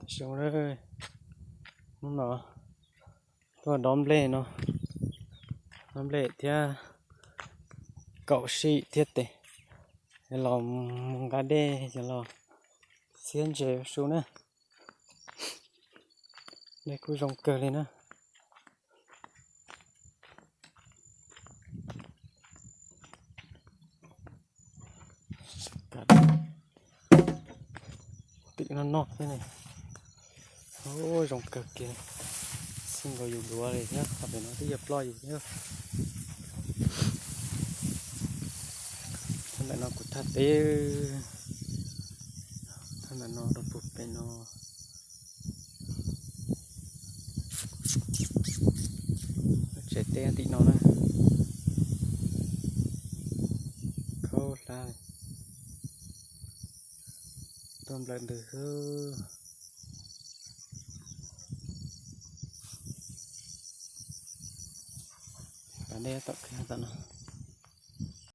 Zoo, hnub no tuaj dob nplej no, dob nplej thiab kaum sim thiab tes, los mus nqa dej los txiab ntses su na. Dej kuj zoo kawg li na. Tim no noj thiab ne. Zoo kawg kiag, xij nkaus yus duav li thiab, qhov pem no twb yuav ploj yus thiab. Thaj ntawm no kuv thaj teb, thaj ntawm no rau puag pem no. Tsev teb tim no na, khaub hlab, tuaj nplawm ntws xwb. Pas dej tom kawg tom no.